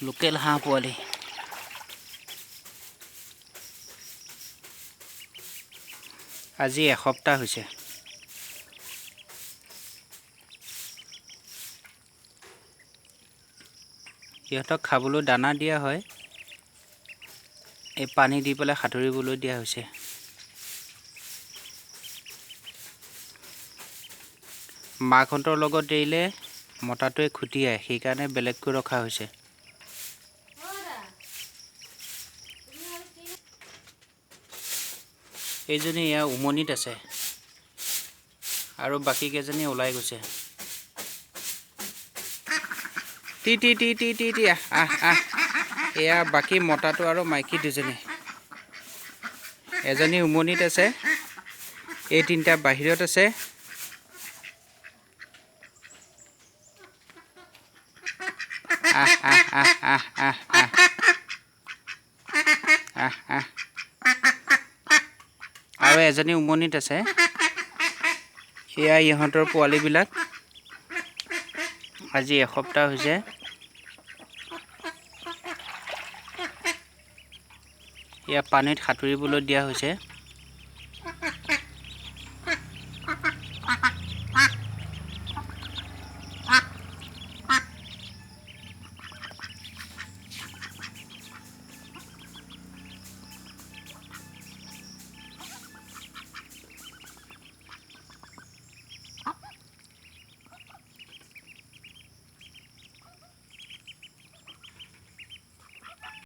Local হাঁহ পোৱালি। আজি এসপ্তাহ হৈছে। ইহঁতক খাবলৈ দানা দিয়া হয়, এই পানী দি পেলাই সাঁতুৰিবলৈ দিয়া হৈছে। মাকহঁতৰ লগত এৰিলে মতাটোৱে খুটিয়ায়, সেইকাৰণে বেলেগকৈ ৰখা হৈছে। এইজনী ইয়াৰ উমনিত আছে আৰু বাকী কেইজনী ওলাই গৈছে। T T T T T T, আহ আহ আহ। এয়া বাকী মতাটো আৰু মাইকী দুজনী, এজনী উমনিত আছে, এই তিনিটা বাহিৰত আছে। আহ আহ আহ আহ আহ আহ আহ আহ। আৰু এজনী উমনিত আছে। এয়া ইহঁতৰ পোৱালিবিলাক। আজি এসপ্তাহ হৈছে। এয়া পানীত সাঁতুৰিবলৈ দিয়া হৈছে।